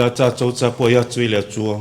Le a tatou tapuai atu i le Atua.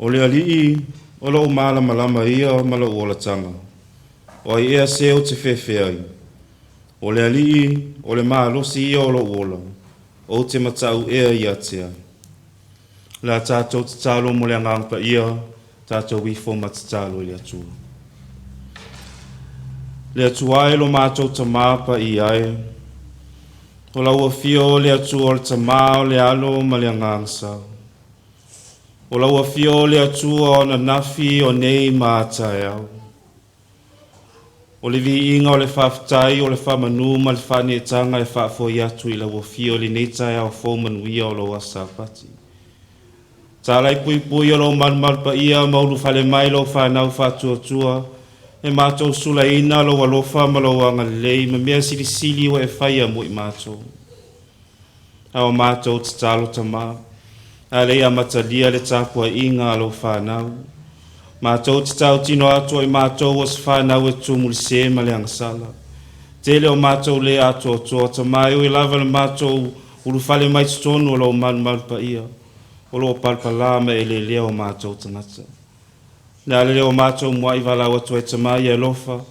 O le Alii o lou malamalama ia ma lou olataga, o ai ea se ou te fefe ai? O le Alii o le malosi ia o lou ola, ou te matau ea ia te ai? O le a tatou tatalo mo le Agaga Paia, tatou ifo ma tatalo i le Atua. Le Atua e lo matou Tamā paia e, o lau afio o le Atua o le Tamā, o le Alo ma le Agaga Sa. O lau afio o le Atua o ananafi o nei ma a taeao. O le viiga o le faafetai o le faamanu ma le faaneetaga e faafoi atu i lau afio i lenei taeao fou manuia o lou aso Sapati. Talai puipui o lou malumalu paia ma ulufale mai lau fanau faatuatua, e matou sulaina lou alofa ma lou agalelei ma mea silisili ua e faia mo i matou. A o matou tatalo Tamā, a le i amatalia le tapuaiga a lau fanau, matou te tautino atu o i matou o se fanau e tumulise ma le agasala. Tele o matou le atoatoa Tamā, e ui lava le matou ulufale mai totonu o lou malumalu paia, o lo o palapala ma eleelea o matou tagata. Le a le o matou muai valaau atu ai Tamā ia alofa,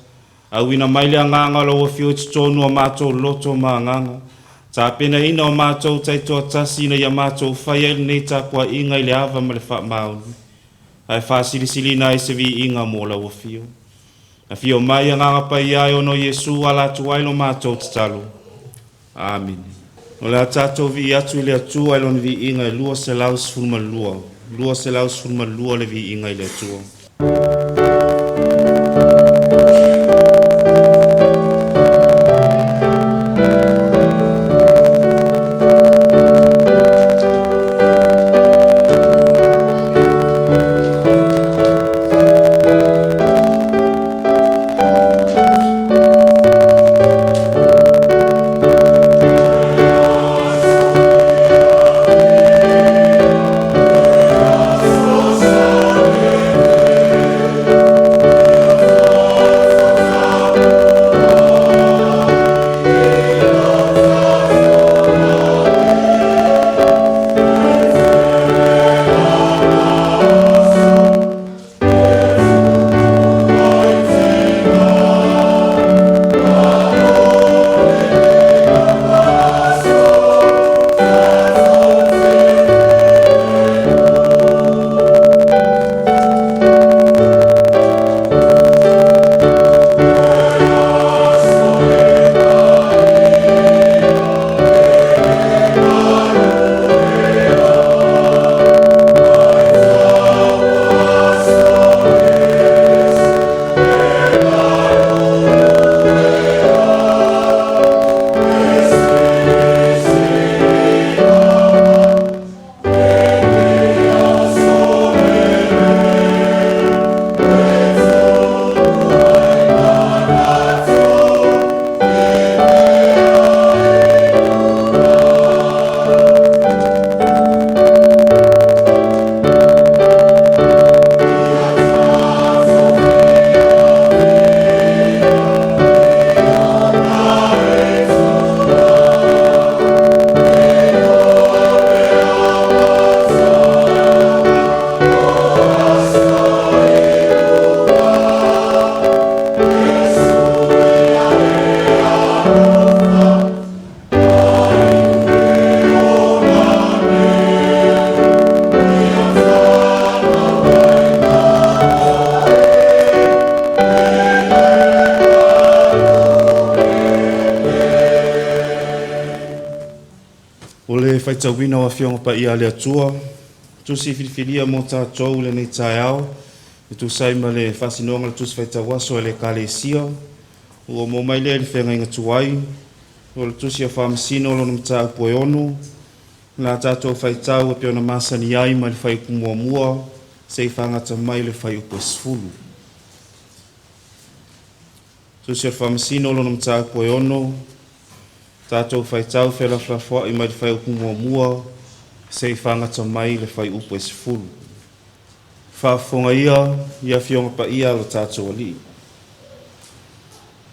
auina mai le agaga o lau afio i totonu o matou loto ma agaga, tapenaina o matou taitoatasi ina ia matou fai ai lenei tapuaiga i le ava ma le faamaoni, ae faasilisilina ai se viiga mo lau afio. Afio mai Agaga Paia e ona o Iesu ala atu ai lo matou tatalo. Amene. O le a tatou vii atu i le Atua i lona viiga e 212, 212 le viiga i le Atua. faitauina o Afioga Paia a le Atua, Tusi filifilia mo tatou i lenei taeao, e tusa ai ma le faasinoga o le Tusi Faitau Aso a le Ekalesia, ua maua mai lea i le Feagaiga Tuai, o le Tusi a Faamasino lona mataupu e 6, o le a tatou faitau e pei ona masani ai mai le fuaiupu 1 seia fagata mai le fuaiupu e 10. Tusi o le Faamasino lona mataupu e 6, tatou faitau felafolafoai mai le fuaiupu 1 seia fagata mai le fuaiupu e 10. Faafofoga ia i Afioga Paia a lo tatou Alii.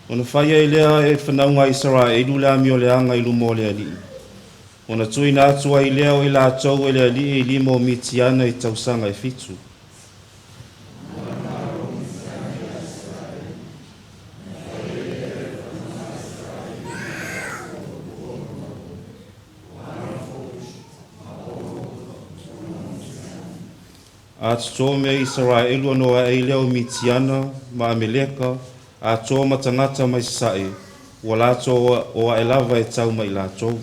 Ona fai ai lea e le fanauga a Isaraelu le amioleaga i luma o le Alii, ona tuuina atu ai lea o i latou e le Alii i lima o Mitiana i tausaga e 7. A toto mea Isaraelu ona o ae ai lea o Mitiana ma Ameleka, atoa ma tagata mai sasae, ua latou o ae lava e tau mai latou.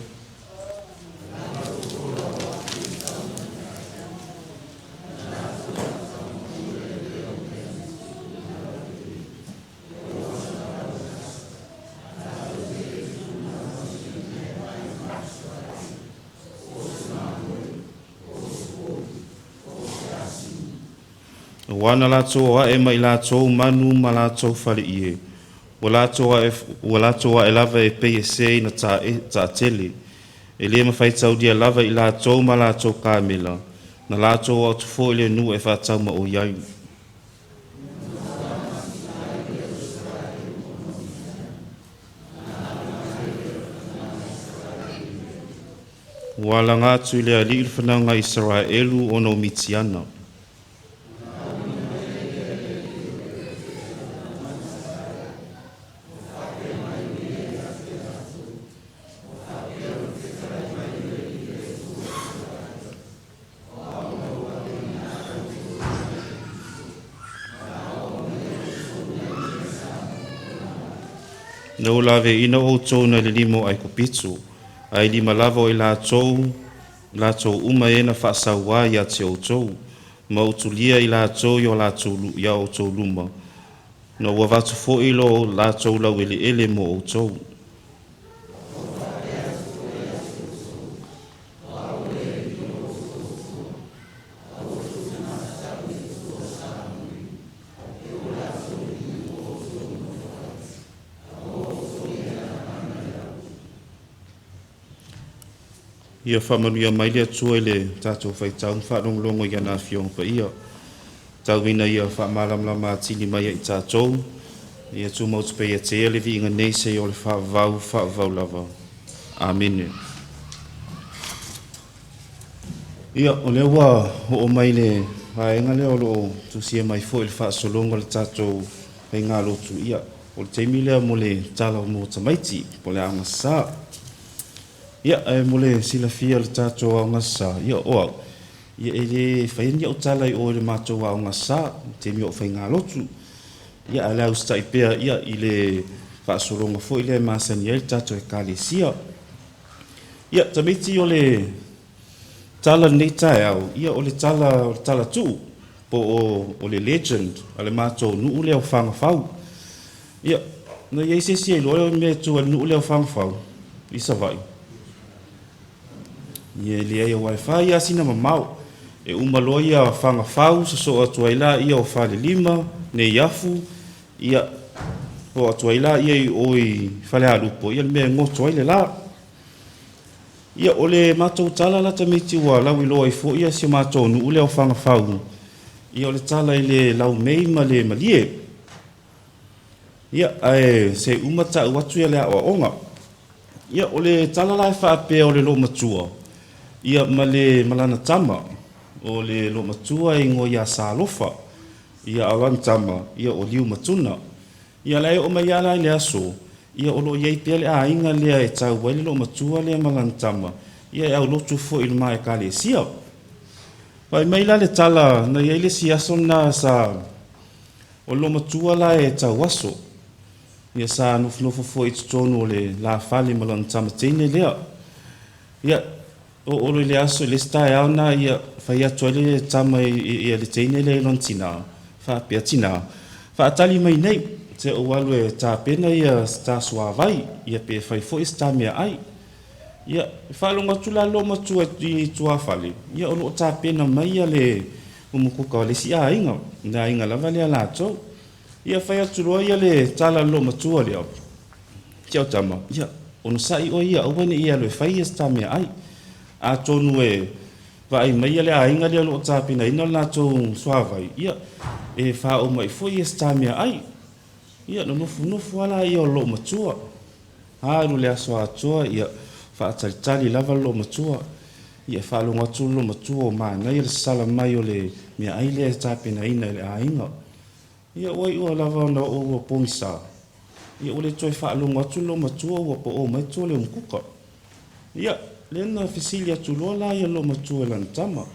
Aua na latou o ae mai latou manu ma latou faleie, ua latou ae lava e pei e se ina taatele, e le mafaitaulia lava i latou ma latou kamela, na latou o atu foi le nuu e faataumaoi ai. Ua alaga atu i le Alii le fanauga a Isaraelu ona o Mitiana. Na ou laveina outou nai le lima o Aikupito, ae lima lava o i latou, latou uma e na faasauā ia te outou, ma ou tulia i latou i o latou, ia outou luma, na ou avatu foi lo latou laueleele mo outou. Ia faamanuia mai le Atua i le tatou faitau ma faalogologo i ana Afioga Paia. Tauina ia faamalamalama atili mai ai tatou, ia tumau pea ia te Ia le viiga nei seia o le faavavau, faavavau lava. Amene. Ia, o lea ua oo mai le vaega lea o lo o tusia mai foi i le faasologa o le tatou faigalotu, ia, o le taimi lea mo le tala mo tamaiti, po o le aogasa. Ia, ae mo le silafia o le tatou aogasa, ia, o au, ia e le faia ni au tala i o i le matou aogasa, i le taimi o au faigalotu. Ia, ae o le a usitai pea ia, i le faasologa foi lea e masani ai le tatou Ekalesia. Ia, tamaiti o le tala lenei taeao, ia o le tala, o le tala tuu, po o le legend a le matou nuu lea o Fagafau. Ia, na i ai se isi e iloa le mea e tu ai le nuu lea o Fagafau i Savaii? Ia, e leai aua e fai lava sina mamao. E uma loa ia Fagafau, sosoo atu ai laia o Falelima, Neiafu, ia, oo atu ai laia i o i Falealupo, ia le mea e goto ai le la. Ia, o le matou tala la tamaiti ua lauiloa ai foi ia si o matou nuu lea o Fagafau, ia o le tala i le laumei ma le malie. Ia, ae se i uma tau atu ia le aoaoga. Ia, o le tala la e faapea o le loomatua, ia ma le ma lana tama. O le loomatua e igoa ia Salofa, ia a o lana tama, ia o Liumatuna. Ia la e oo mai lava la i le aso, ia o lo o i ai pea le aiga lea e tau ai le loomatua lea ma lana tama, ia e aulotu foi i le ma Ekalesia. Fai mai la le tala na i ai le isi aso lena sa o le loomatua la e tauaso, ia sa nofonofo foi i totonu o le lafale ma lana tama teine lea. Ia, Oo loa i le aso i le isi taeao lena, ia, fai atu ai le tama i le teine lea i lona tinā, faapea, Tinā, faatali mai nei, se i ou alu e tapena se ta suavai, ia pe fai foi se ta meaai. Ia, e faalogo atu la le loomatua i tuafale, ia o lo o tapena mai le umukuka o le isi aiga, le aiga lava lea latou. Ia fai atu loa le tala a le loomatua lea, Si au tama, ia, onosai oe ia, aua ne i e alu e fai se ta meaai. Atonu e vaai mai le aiga lea o lo o tapenaina le latou suavai, ia, e faaoo mai foi se ta meaai. Ia, na nofonofo lava lea o le loomatua. Alu le aso atoa, ia, faatalitali lava le loomatua. Ia, faalogo atu le loomatua o manaia le sasala mai o le meaai lea e tapenaina e le aiga. Ia ua iu lava ona oo ua pogisa, ia ua le toe faalogo atu le loomatua ua pao mai tua o le umukuka. Ia, lea na fesili atu loa la le loomatua i lana tama,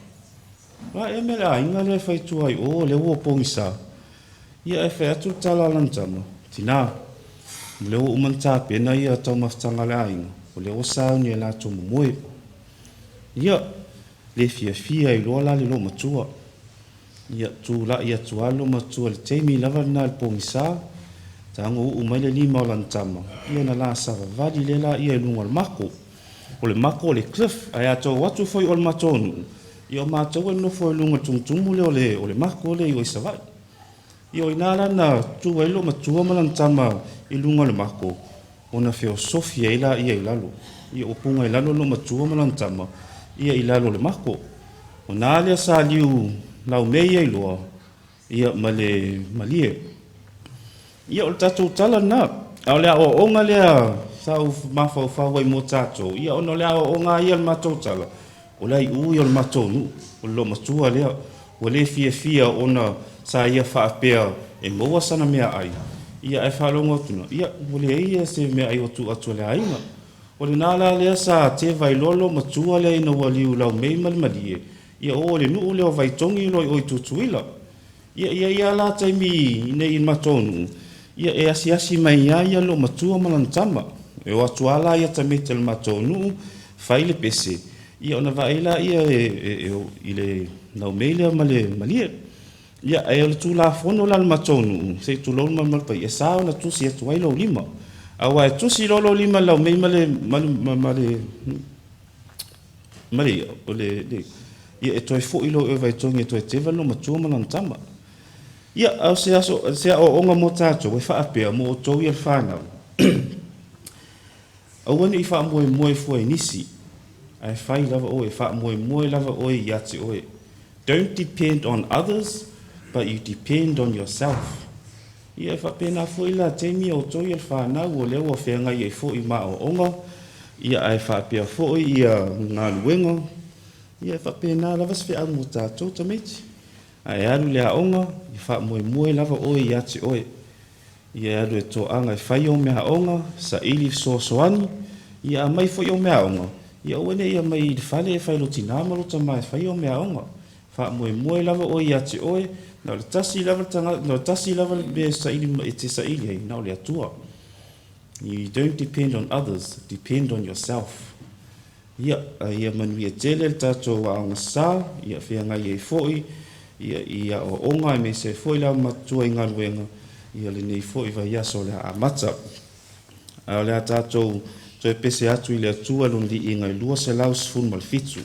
O le a ea le mea a le aiga lea e fai tua ai i o lea ua pogisa? Ia ae fai atu le tala a lana tama, Tina, o lea ua uma ona tapena ia taumafataga a le aiga, o lea ua sauni e latou momoe. Ia, le fiafia ai loa la le loomatua. Ia, tulai atu lava le loomatua i le taimi lava lena i le pogisa, tago uu mai le lima o lana tama, ia ona la savavali lea laia i luga o le mako. O le mako o le cliff, ae a tou o atu foi i o i le matou nuu, ia o matou e nonofo i luga o le tumutumu lea o le mako lea i o i Savaii. Ia o i ina la na tu ai le loomatua ma lana tama i luga o le mako, ona feosofi ai laia i lalo. Ia ua puga i lalo le loomatua ma lana tama, ia i lalo o le mako. Ona a lea sa liu laumei ai loa, ia ma le malie. Ia o le tatou tala lena, a o le aoaoga lea sa ou mafaufau ai mo tatou, ia ona o le aoaoga lava ia o le matou tala, o le aiu ia o le matou nuu, o le loomatua lea, ua le fiafia ona sa ia faapea e maua sana meaai, ia ae faalogo atu loa, ia ua leai se meaai ua tuu atu a le aiga. O lena la lea sa teva ai loa le loomatua lea ina ua liu laumei ma le malie, ia o i le nuu lea o Vaitogi loa i o i Tutuila. Ia e i ai lava la taimi i inei i le matou nuu, ia e asiasi mai ai le loomatua ma lana tama. E o atu lava la ia tamaiti a le matou nuu fai le pese, ia ona vaai lea i le laumei lea ma le malie. Ia, ae o le Tulafono la a le matou nuu, se i tulou le mamalu paia, e sa ona tusi atu ai lou lima. Aua e tusi loa lou lima i le laumei ma le ma le ma le i'a, o le ia e toe foi loa i o i Vaitogi e toe teva le loomatua ma lana tama. Ia, a o se aso, se aoaoga mo tatou e faapea, mo outou ia le fanau, aua ne i faamoemoe fua i nisi, ae fai lava oe, faamoemoe lava oe ia te oe. Don't depend on others, but you depend on yourself. Ia e faapena foi la taimi a outou ia le fanau, o lea ua feagai ai foi ma aoaoga, ia ae faapea foi ia galuega, ia e faapena lava se feau mo tatou tamaiti. A e alu i le aoga, ia faamoemoe lava oe ia te oe. Ia e alu e toaga e fai au meaaoga, saili fesoasoani, ia aumai foi au meaaoga, ia aua ne i aumai i le fale e fai i lo tina ma lo tama e fai au meaaoga. Faamoemoe lava oe ia te oe, na o le tasi lava le tagata, na o le tasi lava le mea e saili, e te saili ai, na o le Atua. You don't depend on others, depend on yourself. Ia, a ia manuia tele le tatou aoga sa, ia feagai ai foi ia i aoaoga aemaise ai foi le aumatutua i galuega ia lenei foi vaiaso o le a amata. A o le a tatou toe pese atu i le Atua i Lona Viiga e 217.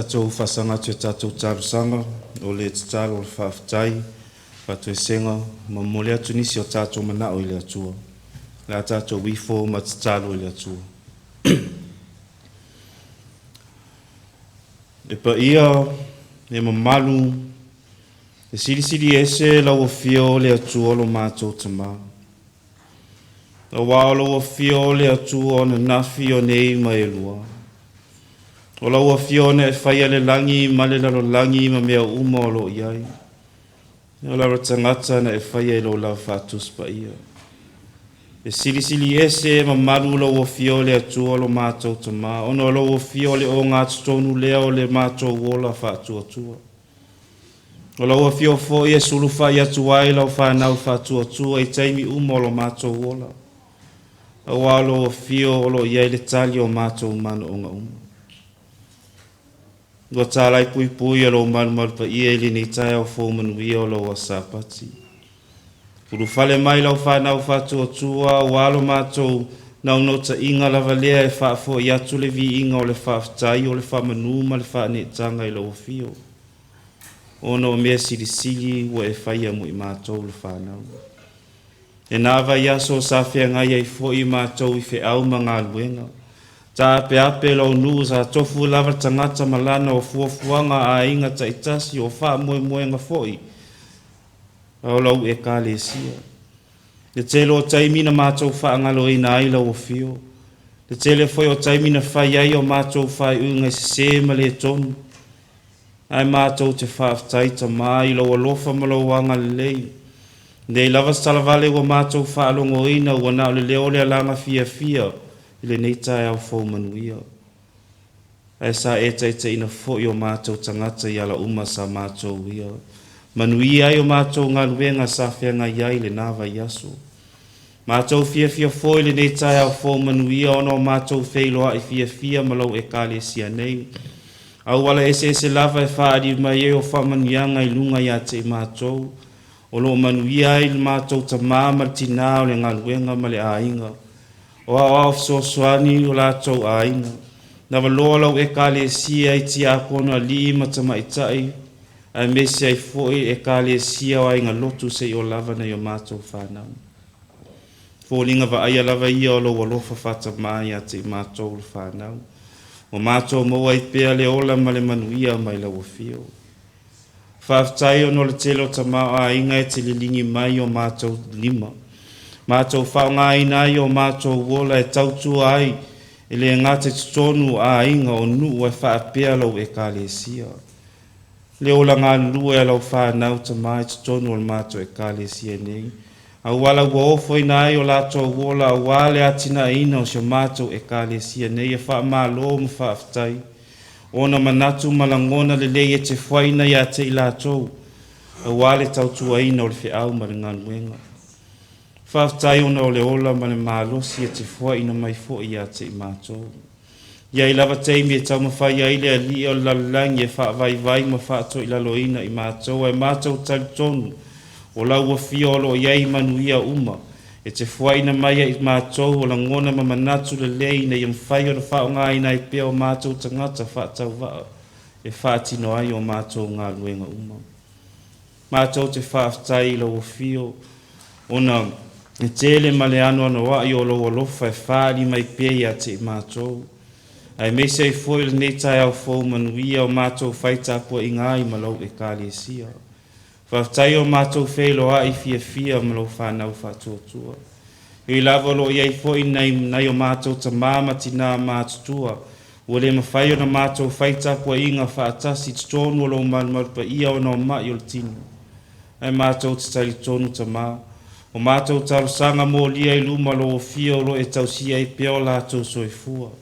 Tatou faasaga atu i tatou talosaga o le tatalo o le faafetai, faatoesega, ma momoli atu nisi o tatou manao i le Atua. O le a tatou ifo ma tatalo i le Atua. E paia, e mamalu, e silisili ese lau Afio o le Atua lo matou Tamā. Auā o lou afio o le Atua o ananafi o nei ma elua. O lau Afio na e faia le lagi ma le lalolagi ma mea uma o lo o i ai. O lava tagata na e faia i lou lava faatusi paia. E silisili ese e mamalu lau Afio o le Atua lo matou Tamā, ona o lou afio o le ogatotonu lea o le matou ola faatuatua. O lau Afio foi e sulufai atu ai lau fanau faatuatua i taimi uma o lo matou ola. Auā o lou afio o lo o i ai le tali o matou manaoga uma. Ua talai puipui e lou malumalu paia i lenei taeao fou manuia o lau Aso Sapati. Ulufale mai lau fanau faatuatua auā lo matou naunautaiga lava lea e faafoi atu le viiga o le faafetai o le faamanu ma le faaneetaga i lau Afio, ona o mea silisili ua e faia mo i matou le fanau. E na vaiaso sa feagai ai foi matou i feau ma galuega. Taapeape lau nuu sa tofu lava tagata ma lana o fuafuaga a aiga taitasi o faamoemoega foi o lau Ekalesia. Le tele o taimi na matou faagaloina ai lau afio. Le tele foi o taimi na fai ai o matou faaiuga e sesē ma le tonu. Ae matou te faafetai Tamā i lou alofa ma lou agalelei. Nei lava se talavale ua matou faalogoina ua na o le leo o le alaga fiafia i lenei taeao fou manuia. Ae sa e taitaiina foi o matou tagata i ala uma sa matou uia. Manuia ai o matou galuega sa feagai ai lena vaiaso. Matou fiafia foi lenei taeao fou manuia ona o matou feiloai fiafia ma lau Ekalesia nei. Auala eseese lava e faaali mai ai o faamanuiaga i luga ia te i matou, o lo o manuia ai le matou tamā ma le tinā o le galuega ma le aiga. O aoao fesoasoani o latou aiga. Lavaloa lau Ekalesia i tiakono alii ma tamaitai, aemaise ai foi Ekalesia o aiga lotu seia lava nai o matou fanau. Foliga vaaia lava ia o lou alofa faatamā ia te i matou le fanau. Ua matou maua ai pea le ola ma le manuia mai lau afio. Faafetai ona o le tele o tamaoaiga e te liligi mai i o matou lima. Matou faaaogaina ai o matou ola e tautua ai e le gata i totonu o aiga o nuu ae faapea lau Ekalesia. Le ola galulue a lau fanau Tamā i totonu o le matou Ekalesia nei. Auala ua ofoina ai o latou ola auā le atinaeina o si o matou Ekalesia nei e faamalo ma faafetai. Ona manatu ma lagona lelei e te fuaina ia te i latou, auā le tautuaina o le feau ma le galuega. Faafetai ona o le ola ma le malosi e te fuaina mai foi ia te i matou. I ai lava taimi e taumafai ai le alii o le lalolagi e faavaivai ma faatoilaloina i matou, ae matou talitonu o lau afio o lo o i ai manuia uma e te fuaina mai ai i matou o lagona ma manatu lelei ina ia mafai ona faaaogaina ai pea o matou tagata faatauvaa e faatino ai o matou galuega uma. Matou te faafetai i lau afio ona e tele ma le anoanoai o lou alofa e faaali mai pea ia te i matou. Aemaise ai foi lenei taeao fou manuia o matou fai tapuaiga ai ma lau Ekalesia. Faafetai o matou feiloai fiafia ma lau fanau faatuatua. E ui lava o lo o i ai foi nai o matou tamā ma tinā matutua, ua le mafai ona matou fai tapuaiga faatasi i totonu o lou malumalu paia ona o mai o le tino. Ae matou te talitonu Tamā, o matou talosaga molia i luma o lou afio o lo o e tausia ai pea o latou soifua.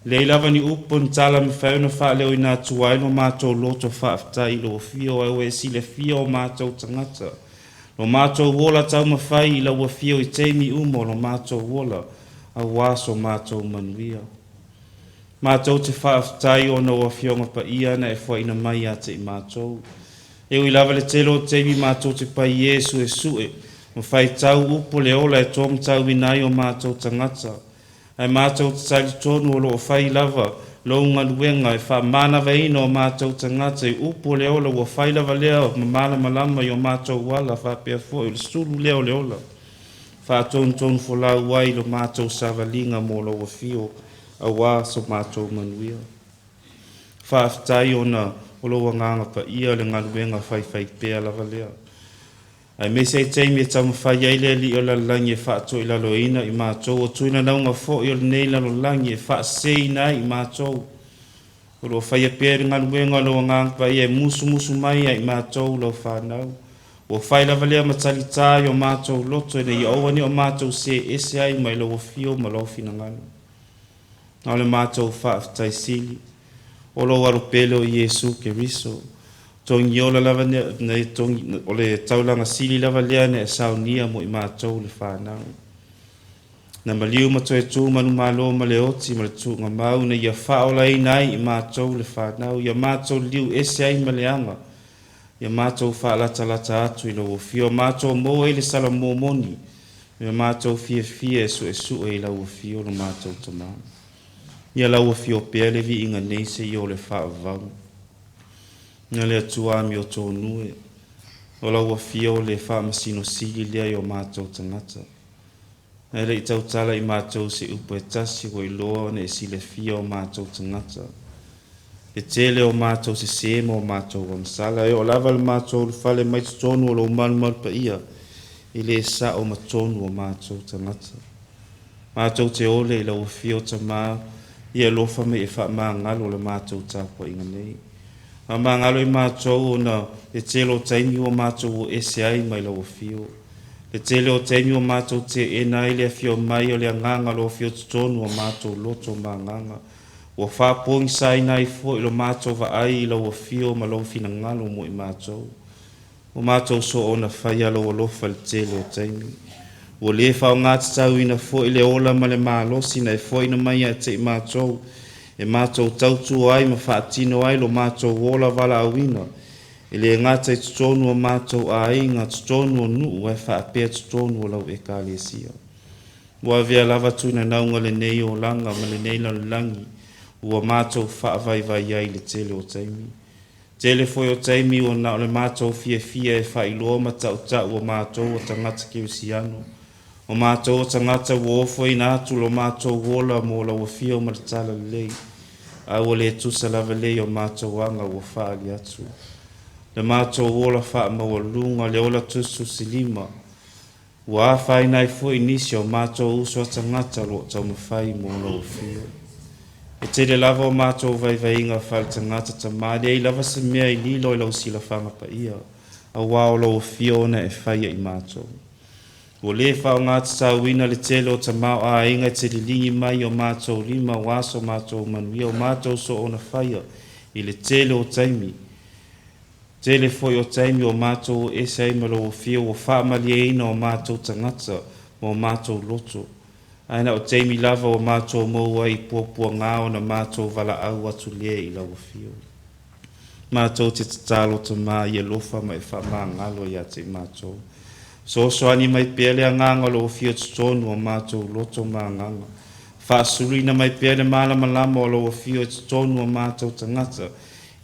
Leai lava ni upu ni tala e mafai ona faaleoina atu ai lo matou loto faafetai i lou afio ae ua e silafia o matou tagata. Lo matou ola taumafai i lau afio i taimi uma o lo matou ola auā so matou manuia. Matou te faafetai ona o Afioga Paia na e fuaina mai ia te i matou. E ui lava le tele o taimi matou te paie suesue ma faitau upu o le ola e taumatauina ai o matou tagata. Ae matou te talitonu o lo o fai lava lou galuega e faamanavaina o matou tagata i upu o le ola ua fai lava lea ma malamalama i o matou ala faapea foi o le sulu lea o le ola faatonutonu folau ai lo matou savaliga mo lou afio auā so matou manuia. Faafetai ona o lou agaga paia le galuega faifaipea lava lea. Aemaise ai taimi e taumafai ai le alii o le lalolagi e faatoilaloina i matou o tuinanauga foi o lenei lalolagi e faaseseina ai i matou. O lo o faia pea le galuega o lou agaga paia e musumusu mai ai i matou lau fanau. Ua fai lava lea ma talitā i o matou loto ina ia aua ne i o matou see ese ai mai lou afio ma lou finagalo. Na o le matou faafetai sili o lou alo pele o Iesu Keriso. Togiola lava nei togi, o le taulaga sili lava lea na e saunia mo i matou le fanau. Na maliu ma toe tu manumalo ma le oti ma le tuugamau ina ia faaolaina ai i matou le fanau, ia matou liliu ese ai ma le aga, ia matou faalatalata atu i lou afio, matou maua ai le salamo moni, me matou fiafia e suesue i lau afio lo matou tamā. Ia lau afio pea le viiga nei seia o le faavavau. Na le Atua amiotonu e, o lau afio o le faamasino sili lea i o matou tagata. Ae le i tautala i matou se upu e tasi ua iloa ona e silafia o matou tagata. Le tele o matou sesē ma o matou agasala, e oo lava le matou ulufale mai totonu o lou malumalu paia, e le sao ma tonu o matou tagata. Matou te ole i lau afio Tamā, ia alofa mai e faamagalo le matou tapuaiga nei. Faamagalo i matou ona le tele o taimi ua matou o ese ai mai lau afio. Le tele o taimi ua matou teena ai le afio mai o le agaga o lou afio totonu o matou loto ma agaga. Ua faapogisaina ai foi lo matou vaai i lau afio ma lou finagalo mo i matou. Ua matou soona faia lou alofa i le tele o taimi. Ua le faaaogatatauina foi le ola ma le malosi na e foaina mai ia te i matou, e matou tautua ai ma faatino ai lo matou ola valaauina, e le gata i totonu o matou aiga, totonu o nuu ae faapea totonu o lau Ekalesia. Ua avea lava tuinanauga o lenei olaga ma lenei lalolagi ua matou faavaivai ai i le tele o taimi. Tele foi o taimi ua na o le matou fiafia e faailoa ma tautau o matou o tagata kerisiano, o matou o tagata ua ofoina atu lo matou ola mo lau afio ma le talalelei, a ua le tusa lava lea i o matou aga ua faaali atu. Le matou ola faamaualuga, le ola tusitusilima, ua afaina ai foi nisi o matou uso a tagata o lo o taumafai mo lou afio. E tele lava o matou vaivaiga faaletagata Tamā, e leai lava se mea i lilo i lau silafaga paia, auā o lou afio ona e faia i matou. Ua le faaaogatatauina le tele o tamaoaiga e te liligi mai i o matou lima aua so matou manuia o matou soona faia i le tele o taimi. Tele foi o taimi ua matou o ese ai ma lou afio ua faamalieina o matou tagata ma o matou loto, ae na o taimi lava ua matou maua ai i puapuagā ona matou valaau atu lea i lau afio. Matou te tatalo Tamā ia alofa ma e faamagalo ia te i matou. Fesoasoani mai pea le agaga o lou afio i totonu o matou loto ma agaga. Faasuluina mai pea le malamalama o lou afio i totonu o matou tagata,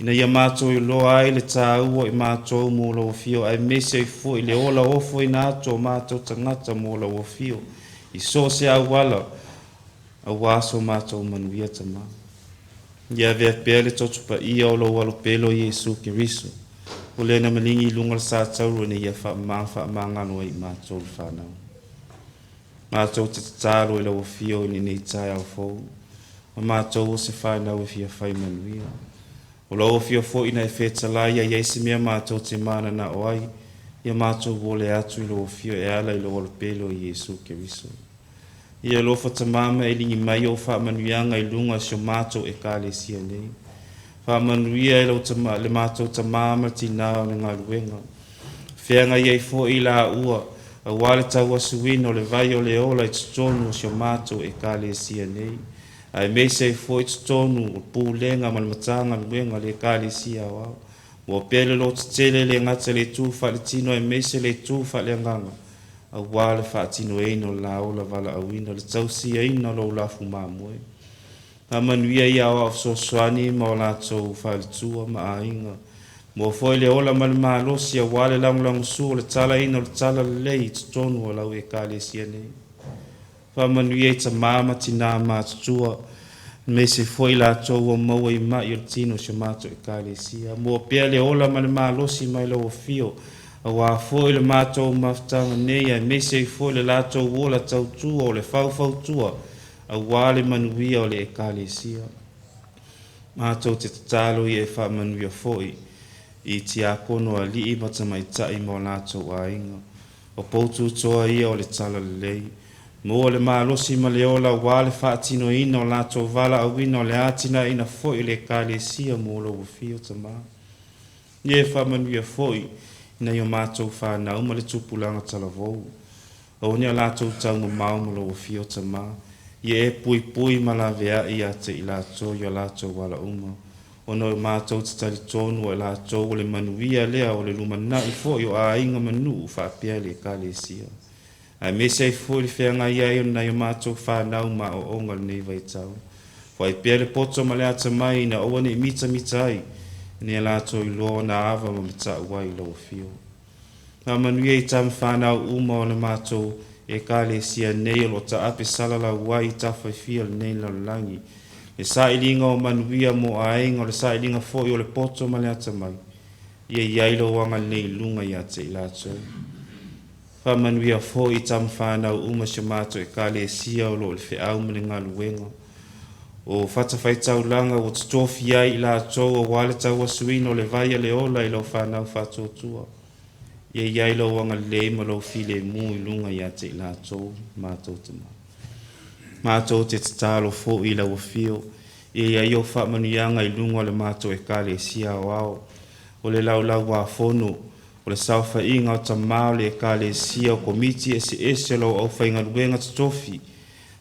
ina ia matou iloa ai le tāua o i matou mo lou afio, aemaise ai foi le ola ofoina atu o matou tagata mo lau afio i so o se auala auā so matou manuia Tamā. Ia avea pea le toto paia o lou alo pele o Iesu Keriso, o lea na maligi i luga o le satauro ina ia faamama faamagalo ai i matou le fanau. Matou te tatalo i lau afio i lenei taeao fou, o matou o se fanau e fia fai manuia. O lau afio foi na e fetalai ia i ai se mea matou te mananao ai, ia matou ole atu i lou afio e ala i lou alo pele o Iesu Keriso. Ia alofa Tamā ma e ligi mai ou faamanuiaga i luga o si o matou Ekalesia nei. Faamanuia e lau tama, le matou tamā ma le tinā o le galuega. Feagai ai foi i laua, auā le tauasuina o le vai o le ola i totonu o si o matou Ekalesia nei, aemaise ai foi totonu o pulega ma le Matagaluega a le Ekalesia Aoao. Maua pea le lototele e le gata i le itu faaletino aemaise le itu faaleagaga, auā le faatinoina o le la ola valaauina, le tausiaina o lou lafu mamoe. Faamanuia i aoao fesoasoani ma o latou faletua ma aiga. Maua foi le ola ma le malosi aua le lagolagosua o le talaina o le talalelei i totonu o lau Ekalesia nei. Faamanuia i tamā ma tinā matutua, aemaise foi i latou ua maua i ma'i o le tino o si o matou Ekalesia. Maua pea le ola ma le malosi mai lau afio, aua foi le matou mafutaga nei, aemaise ai foi le latou ola tautua o le faufautua aua le manuia o le Ekalesia. Matou te tatalo ia e faamanuia foi i tiakono alii ma tamaitai ma o latou aiga. O poutu toa ia o le talalelei. Maua le malosi ma le ola aua le faatinoina o latou valaauina o le atinaeina foi o le Ekalesia mo lou afio, Tamā. Ia e faamanuia foi i nai o matou fanau ma le tupulaga talavou. Aua ne i o latou taumamao ma lou afio, Tamā. Ia e puipui ma laveai ia te i latou i o latou ala uma. Ona o matou te talitonu o i latou o le manuia lea o le lumanai foi o aiga ma nuu faapea le Ekalesia. Aemaise ai foi le feagai ai o nai o matou fanau ma aoaoga i lenei vaitau. Foai pea le poto ma le atamai ina aua ne i mitamita ai, ina ia latou iloa ona ava ma mata'u ai i lau afio. Faamanuia i tama fanau uma o le matou Ekalesia nei o lo o taape salalau ai i tafa e fia o lenei lalolagi. Le sailiga o manuia mo aiga, o le sailiga foi o le poto ma le atamai, ia i ai lou agalelei i luga ia te i latou. Faamanuia foi i tama fanau uma o si o matou Ekalesia o lo o i le feau ma le galuega. O fatafaitaulaga ua totofia ai i latou aua le tauasuina o le vai a le ola i lau fanau faatuatua. Ia i ai lou agalelei ma lou filemu i luga ia te i latou, matou Tamā. Matou te tatalo foi i lau afio, ia i ai ou faamanuiaga i luga o le matou Ekalesia Aoao, o le Laulau-a-Fono, o le saofaiga o tamā o le Ekalesia, o komiti eseese o lau aufaigaluega totofi,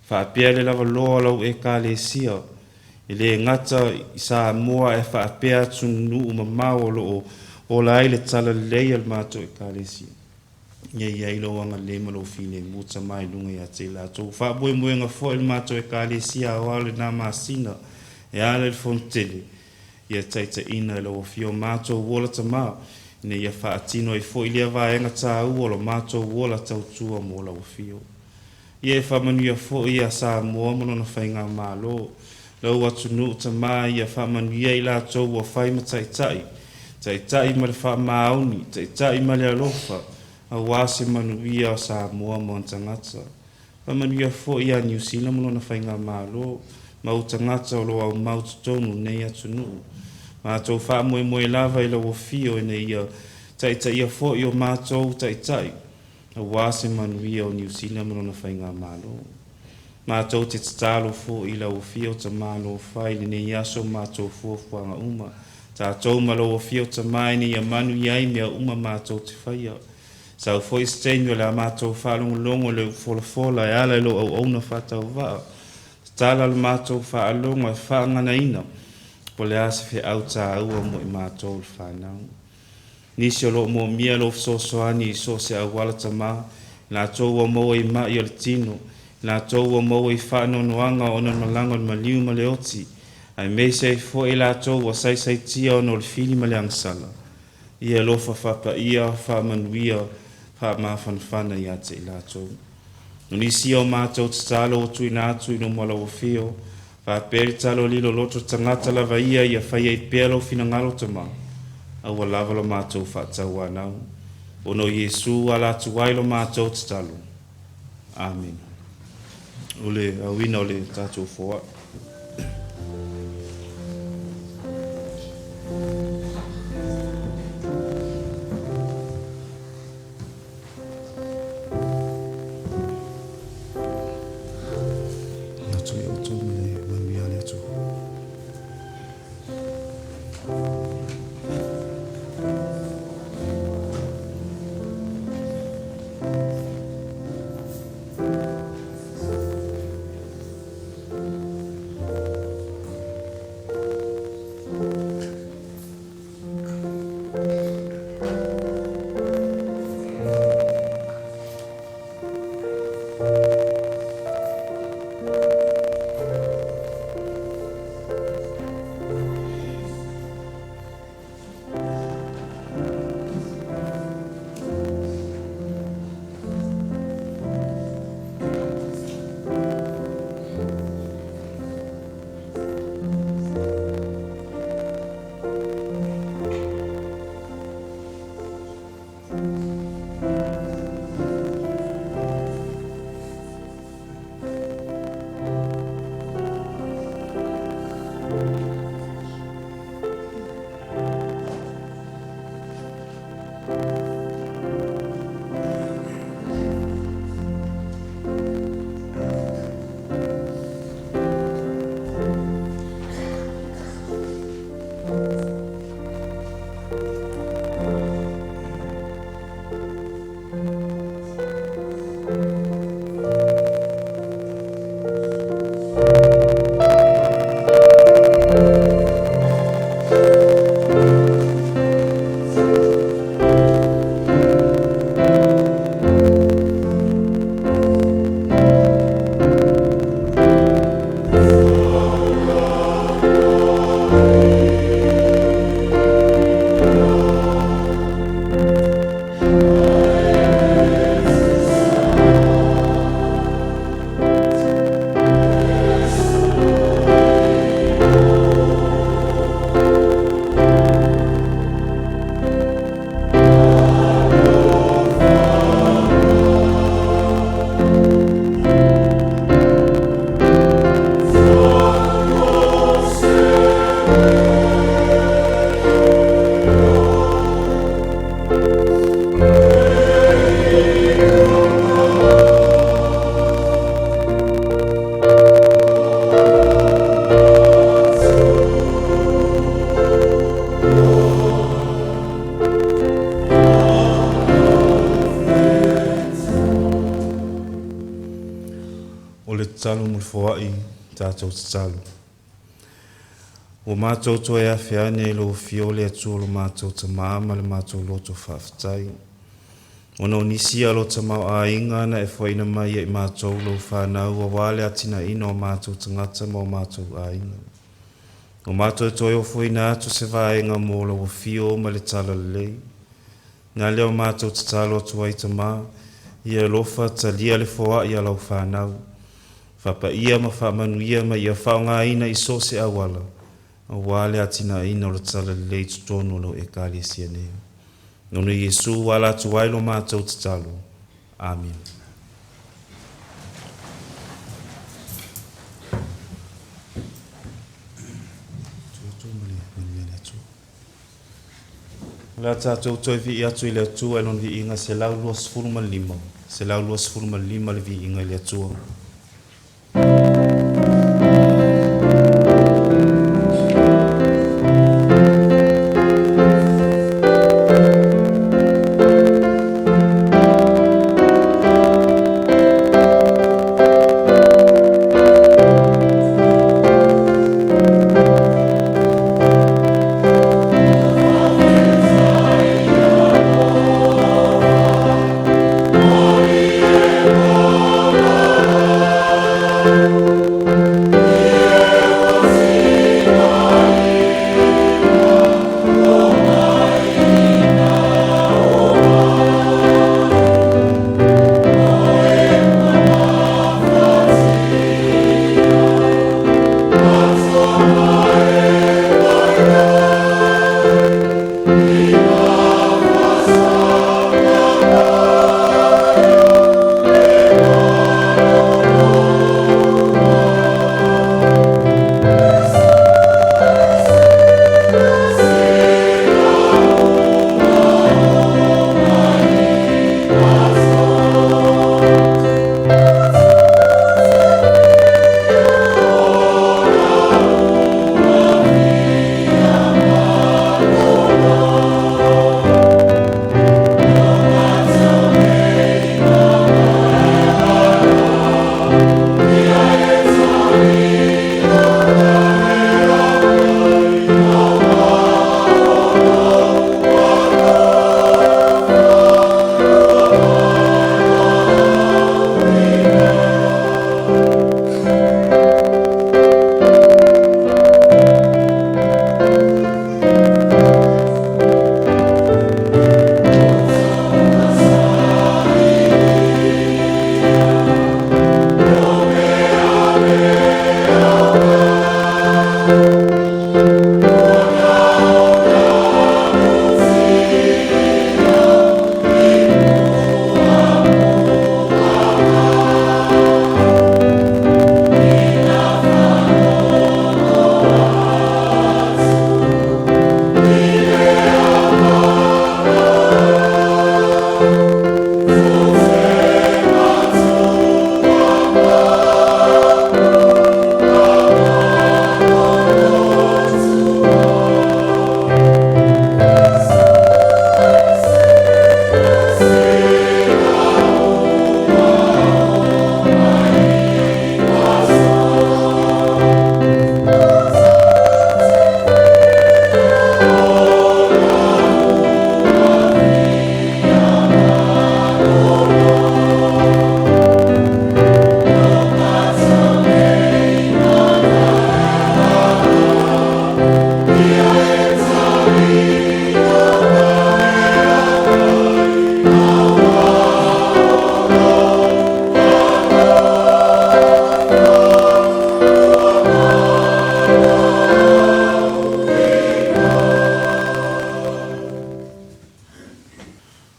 faapea le lavaloa o lau Ekalesia, e le gata i Samoa ae faapea atunuu mamao o lo o ola ai le talalelei a le matou Ekalesia. Ia i ai lou agalelei ma lou filemu, Tamā, i luga ia te i latou. Faamoemoega foi le matou Ekalesia Aoao i lena masina e ala i le Fonotele, ia taitaiina e lau afio matou ola, Tamā, ina ia faatino ai foi lea vaega taua o lo matou ola tautua mo lau afio. Ia e faamanuia foi ia Samoa ma lona faigamalo, lau atunuu, Tamā, ia faamanuia i latou ua fai ma taitai, taitai ma le faamaoni, taitai ma le alofa, aua se manuia o Samoa ma ona tagata. Faamanuia foi ia Niu Sila ma lona faigamalo, ma ou tagata o lo o aumau totonu nei atunuu. Matou faamoemoe lava i lau afio ina ia taitaia foi o matou taitai, aua se manuia o Niu Sila ma lona faigamalo. Matou te tatalo foi i lau afio, Tamā alofa, i lenei aso matou fuafuaga uma. Tatou ma lau afio, Tamā, ina ia manuia ai mea uma matou te faia. Sau foi se taimi o le a matou faalogologo i le folafola e ala i lou auauna faatauvaa. Tatala le matou faalogo e faaganaina po o le a se feau taua mo i matou le fanau. Nisi o lo o moomia lou fesoasoani i so o se auala, Tamā, i latou ua maua i ma'i o le tino, i latou ua maua i faanoanoaga ona o le malaga o le maliu ma le oti, aemaise ai foi i latou ua saisaitia ona o le fili ma le agasala. Ia alofa faapaia, faamanuia, faamafanafana ia te i latou. O nisi o matou tatalo ua tuuina atu i luma o lau afio, faapea le talo liloloto tagata lava ia, ia fai ai pea lou finagalo, Tamā, aua lava lo matou faatauanau. Ona o Iesu ala atu ai lo matou tatalo. Amene. O le auina o le tatou foai. Atu ia outou ma le manuia o le Atua. O le tatalo mo le foai, tatou tatalo. Ua matou toe afe ane i lou afio le Atua lo matou Tamā ma le matou loto faafetai. Ona o nisi a lo tamaoaiga na e foaiina mai ia i matou lou fanau auā le atinaeina o matou tagata ma o matou aiga. Ua matou toe ofoina atu se vaega mo lau afio ma le talalelei. Na lea o matou tatalo atu ai Tamā, ia alofa talia le foai a lau fanau. Faapaia ma faamanuia ma ia faaaogaina i so o se auala, auā le atinaeina o le talalelei i totonu o lau Ekalesia nei. Ona o Iesu ua ala atu ai lo matou tatalo. Amene. O le a tatou toe vii atu i le Atua i Lona viiga 125, 125 le viiga i le Atua.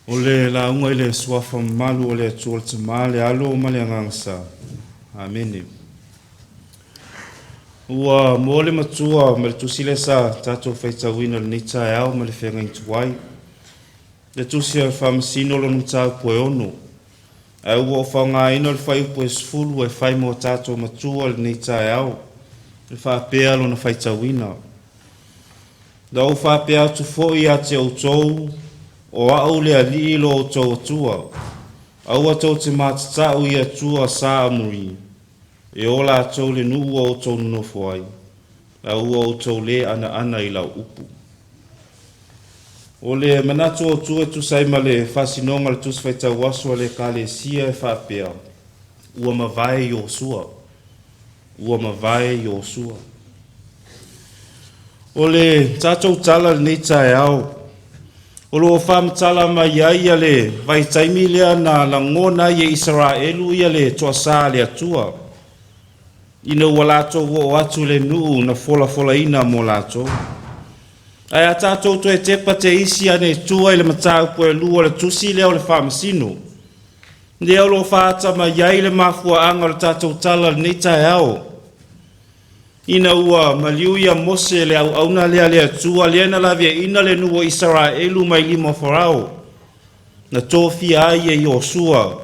O le lauga i le Suafa mamalu o le Atua le Tama, le Alo ma le Agaga Sa. Amene. Ua moa le matua ma le tusi lea sa tatou faitauina i lenei taeao ma le feagaiga tuai. Le tusi a le Faamasino lona mataupu e 6. Ae ua ou faaaogaina le fuaiupu e 10 e fai mo tatou matua i lenei taeao, e faapea lona faitauina. Na ou faapea atu foi ia te outou, o au le Alii lo outou Atua. Aua tou te matatau i atua sa Amori, e o latou le nuu ua outou nonofo ai, a ua outou lē anaana i lau upu. O le manatu autu e tusa ai ma le faasinoga o le Tusi Faitau Aso a le Ekalesia e faapea, Ua mavae Iosua. Ua mavae Iosua. O le tatou tala i lenei taeao, o lo o faamatala mai ai ia le vaitaimi lea na lagona ai e Isaraelu ia le toasā a le Atua, ina ua latou oo atu i le nuu na folafolaina mo latou. Ae a tatou toe tepa te isi ane i tua i le mataupu e 2 o le tusi lea o le Faamasino, lea o lo o faaata mai ai le mafuaaga o le tatou tala i lenei taeao, ina ua maliu ia Mose le auauna lea a le Atua lea na laveaiina le nuu o Isaraelu mai lima o Farao, na tofia ai e Iosua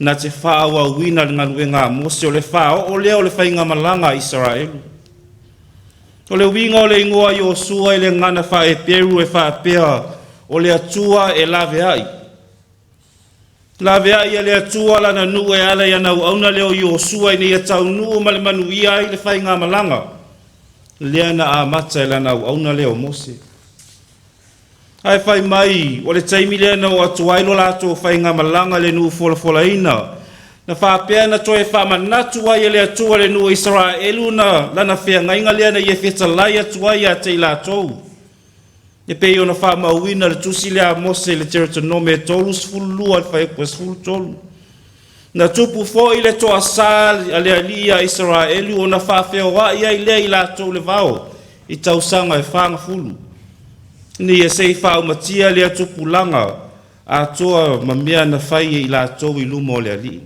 na te faaauauina le galuega a Mose o le faaoo lea o le faigamalaga a Isaraelu. O le uiga o le igoa Iosua i le gagana faa-Eperu e faapea, o le Atua e laveai. Laveai e le Atua lana nuu e ala i ana auauna lea o Iosua ina ia taunuu ma le manuia ai le faigamalaga lea na amata e lana auauna lea o Mose. Ae fai mai, o le taimi lea na oo atu ai lo latou faigamalaga i le nuu folafolaina, na faapea na toe faamanatu ai e le Atua le nuu o Isaraelu na lana feagaiga lea na ia fetalai atu ai ia te i latou. E pei ona faamauina le tusi lea a Mose i le Teurotonome 32 le fuaiupu 13. Na tupu foi le toasā a le Alii ia Isaraelu ona faafeoai ai lea i latou le vao i tausaga e 40. Ina ia se i faaumatia lea tupulaga atoa ma mea na fai e i latou i luma o le Alii.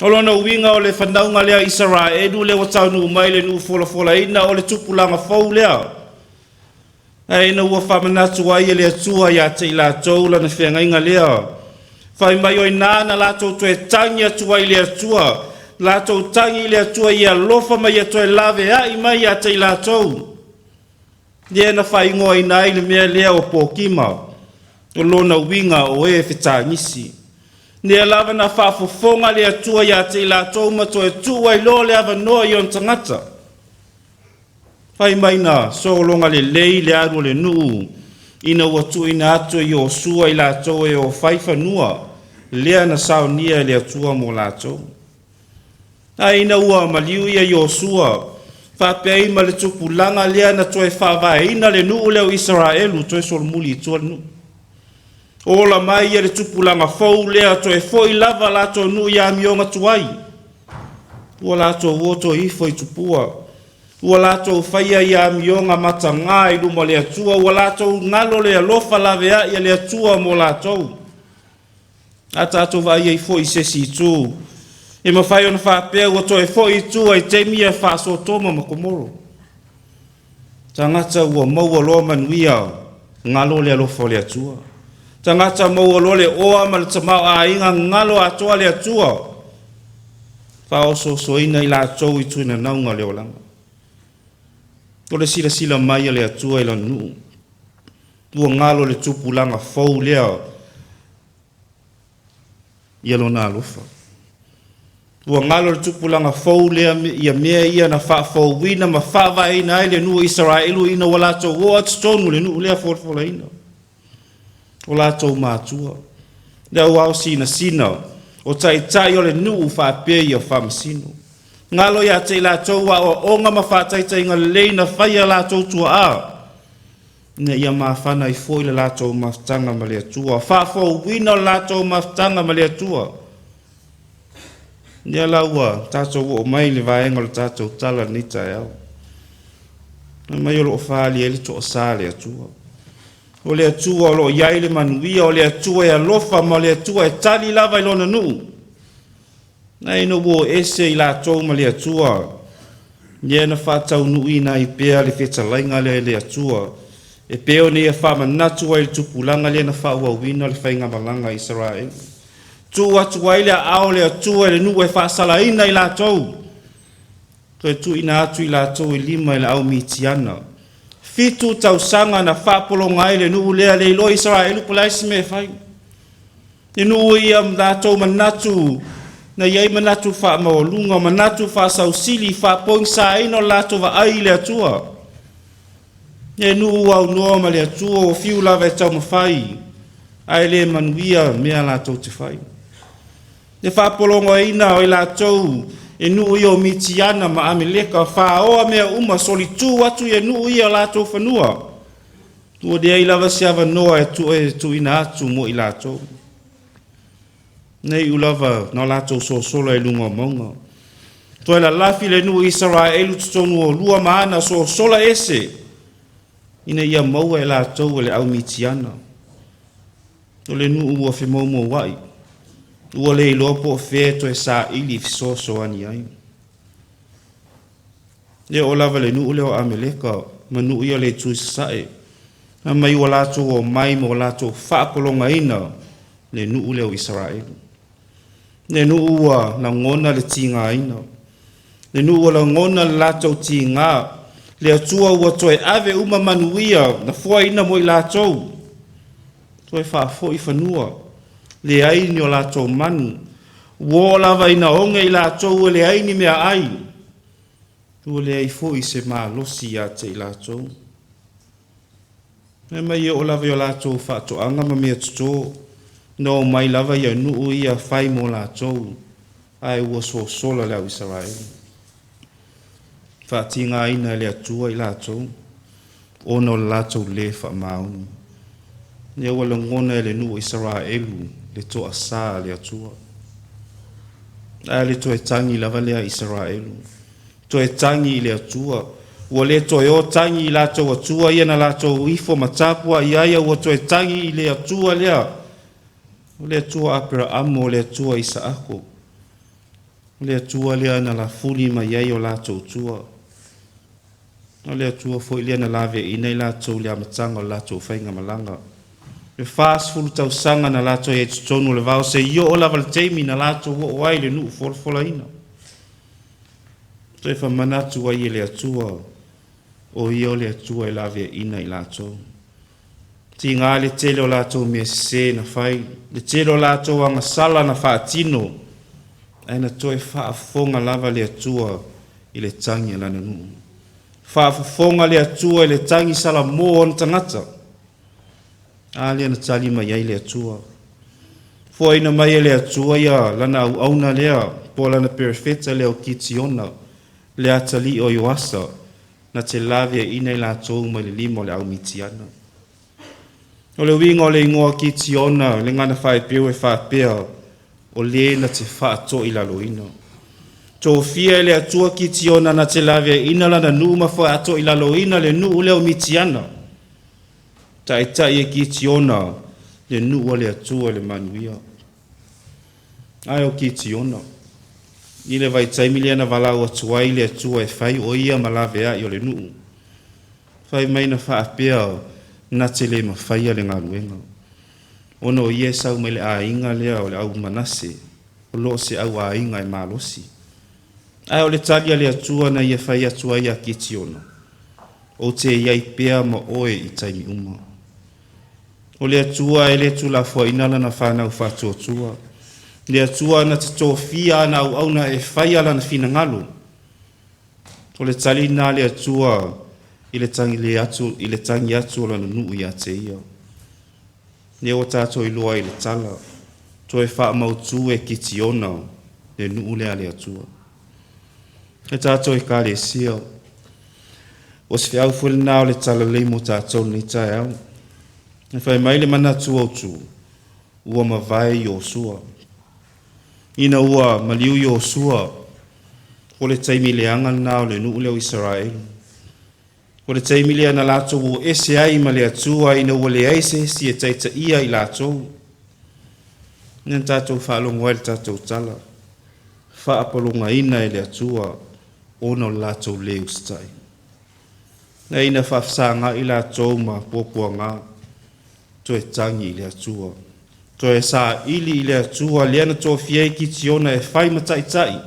O lona uiga o le fanauga lea a Isaraelu lea ua taunuu mai le nuu folafolaina o le tupulaga fou lea. Ae ina ua faamanatu ai e le Atua ia te i latou lana feagaiga lea, fai mai o i ina na latou toe tagi atu ai i le Atua, latou tagi i le Atua ia alofa ma ia toe laveai mai ia te i latou. Lea na faaigoaina ai le mea lea o Pokima, o lona uiga o e fetagisi. Lea lava na faafofoga le Atua ia te i latou ma toe tuu ai loa le avanoa i ona tagata. Fai mai na sologa lelei le alu o le nuu ina ua tuuina atu e Iosua i latou e o fai fanua lea na saonia e le Atua mo latou. Ae ina ua maliu ia Iosua faapea ai ma le tupulaga lea na toe faavaeina le nuu lea o Isaraelu toe solomuli i tua le nuu. Ola mai ia le tupulaga fou lea toe foi lava latou nuu i amioga tuai. Ua latou oto ifo i tupua. Ua latou faia i amioga matagā i luma o le Atua. Ua latou galo le alofa laveai a le Atua mo latou. A tatou vaai ai foi i se isi itu, e mafai ona faapea ua toe foi i tua i taimi ia faa-Sotoma ma Komoro. Tagata ua maua loa manuia, galo le alofa o le Atua. Tagata maua loa le oa ma le tamaoaiga, galo atoa le Atua. Faaosoosoina i latou i tuinanauga o le olaga. O le silasila mai a le Atua i lana nuu, ua galo le tupulaga fou lea ia lona alofa. Ua galo le tupulaga fou lea ia mea ia na faafouina ma faavaeina ai le nuu o Isaraelu ina ua latou oo atu totonu i le nuu lea folafolaina. O latou matua, le au ao sinasina, o taitai o le nuu faapea ia faamasino. Galo ia te i latou aoaoga ma faataitaiga lelei na faia latou tuaa, ina ia mafana ai foi le latou mafutaga ma le Atua, faafouina o le latou mafutaga ma le Atua. Lea la ua tatou oo mai i le vaega o le tatou tala i lenei taeao. Fai mai o lo o faaali ai le toasā a le Atua. O le Atua o lo o i ai le manuia, o le Atua e alofa ma o le Atua e tali lava i Lona nuu. Na ina ua o ese i latou ma le Atua, lea na faataunuuina ai pea le fetalaiga lea e le Atua, e pei ona ia faamanatu ai i le tupulaga lea na faaauauina le faigamalaga a Isaraelu. Tuu atu ai le aao o le Atua i le nuu e faasalaina i latou, toe tuuina atu i latou i lima i le au Mitiana. 7 tausaga na faapologa ai le nuu lea, le iloa Isaraelu po o le a se mea e fai. Le nuu ia latou manatu, na i ai manatu faamaualuga, manatu faasausili, faapogisaina o le latou vaai i le Atua. Le nuu ua aunoa ma le Atua, ua fiu lava e taumafai, ae le manuia mea latou te fai. Le faapologaina o i latou e nuu ia o Mitiana ma Ameleka, faoa mea uma, solitu atu i nuu ia latou fanua. Ua leai lava se avanoa e tuuina atu mo i latou. Nei lava na latou sosola i luga o mauga. Toe lalafi le nuu Isaraelu totonu o lua ma ana sosola ese, ina ia maua e latou e le au Mitiana. O le nuu ua femoumouai, ua le iloa po o fea toe saili fesoasoani ai. E oo lava le nuu lea o Ameleka, ma nuu ia le itu i sasae, na mai ua latou o mai ma o latou faapologaina le nuu lea o Isaraelu. Le nuu ua lagona le tigaina, le nuu ua lagona le latou tiga, le Atua ua toe ave uma manuia na fuaina mo i latou, toe faafoi fanua, leai ni o latou manu, ua oo lava ina oge i latou ua leai ni mea ai, ua leai foi se malosi ia te i latou. E mai e oo lava i o latou faatoaga ma mea toto, na o mai lava ia nuu ia fai mo latou, ae ua sosola le au Isaraelu. Faatigaina e le Atua i latou, ona o le latou le faamaoni. Lea ua lagona e le nuu Isaraelu le toasā a le Atua. Ae le toe tagi lava lea Isaraelu, toe tagi i le Atua, ua le toe o tagi i latou Atua ia na latou ifo ma tapua i ai, ua toe tagi i le Atua lea, o le Atua Aperaamo, o le Atua Isaako, o le Atua lea na lafuli mai ai o latou tua. O le Atua foi lea na laveaiina i latou i le amataga o le latou faigamalaga. E 40 tausaga na latou i ai totonu o le vao, seia oo lava le taimi na latou oo ai i le nuu folafolaina. Toe faamanatu ai e le Atua, o ia o le Atua e laveaiina i latou. Tiga le tele o latou mea sese na fai, le tele o latou agasala na faatino, ae na toe faafofoga lava le Atua i le tagi a lana nuu. Faafofoga le Atua i le tagi salamo o ona tagata. A lea na tali mai ai le Atua. Foaina mai e le Atua ia lana auauna lea, po o lana perofeta lea o Kitiona, le atalii o Ioasa, na te laveaiina i latou mai le lima o le au Mitiana. O le uiga o le igoa Kitiona, le gagana faahebeu e faapea, o le na te faatoilaloina. Tofia e le Atua Kitiona na te laveaiina lana nuu ma faatoilaloina le nuu lea o Mitiana. Taitai e Kitiona le nuu a le Atua i le manuia. Ae o Kitiona, i le vaitaimi lea na valaau atu ai le Atua e fai o ia ma laveai o le nuu, fai mai na faapea na te le mafaia le galuega, ona o ia e sau mai le aiga lea o le au Manase, o lo o se au aiga e malosi. Ae o le tali a le Atua na ia fai atu ai ia Kitiona, ou te i ai pea ma oe i taimi uma. O le Atua e le tuulafoaiina lana fanau faatuatua. Le Atua na te tofia ana auauna e faia lana finagalo. O le tali lena a le Atua i le tagi le atu, i le tagi atu o lana nuu ia te ia. Lea ua tatou iloa ai le tala, toe faamautu e Kitiona le nuu lea a le Atua. E tatou Ekalesia, o se feau foi lena o le talalelei mo tatou lenei taeao. E fai mai le manatu autu, ua mavae Iosua. Ina ua maliu Iosua, o le taimi leaga lena o le nuu lea o Isaraelu. O le taimi lea na latou o ese ai ma le Atua ina ua leai se isi e taitaia i latou. Lea na tatou faalogo ai i le tatou tala, faapologaina e le Atua ona o le latou le usitai. Na ina faafesagai latou ma puapuaga, toe tagi i le Atua, toe saili i le Atua lea na tofia ai Kitiona e fai ma taitai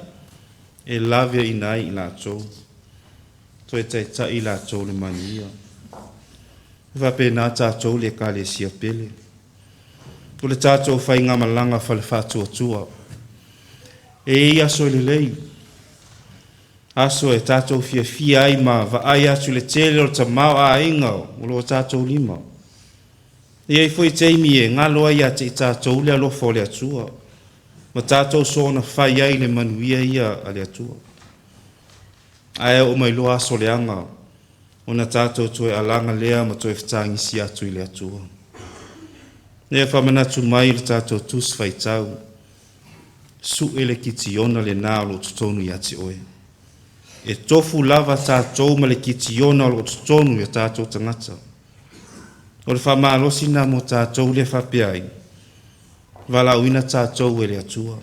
e laveaiina ai i latou, toe taitai i latou i le manuia. E faapena tatou le Ekalesia pele. O le tatou faigamalaga fale faatuatua. E i ai aso e lelei, aso e tatou fiafia ai ma vaai atu i le tele o le tamaoaiga o lo o tatou lima. E i ai foi taimi e galo ai ia te i tatou le alofa o le Atua, ma tatou soona fai ai le manuia ia a le Atua. Ae oo mai loa aso leaga, ona tatou toe alaga lea ma toe fetagisi atu i le Atua. Lea faamanatu mai le tatou Tusi Faitau, sue le Kitiona lena o lo o totonu ia te oe. E tofu lava tatou ma le Kitiona o lo o totonu ia tatou tagata. O le faamalosi lena mo tatou lea faapea ai, valaauina tatou e le Atua.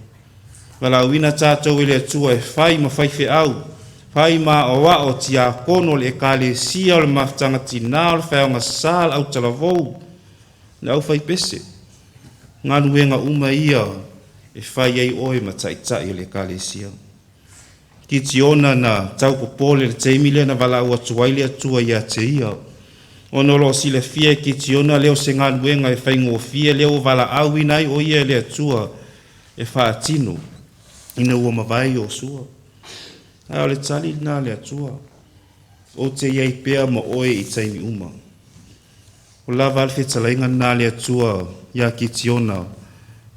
Valaauina tatou e le Atua e fai ma faifeau, fai ma aoao tiakono o le Ekalesia o le Mafutaga Tina o le Faeaoga Sa, le autalavou, le aufaipese. Galuega uma ia e fai ai oe ma taitai o le Ekalesia. Kitiona na taupopole i le taimi lea na valaau atu ai le Atua ia te ia, ona o lo o silafia e Kitiona lea o se galuega e faigofie lea ua valaauina ai o ia e le Atua e faatino ina ua mavae Iosua. A o le tali lena a le Atua, ou te i ai pea ma oe i taimi uma. O lava a le fetalaiga lena a le Atua ia Kitiona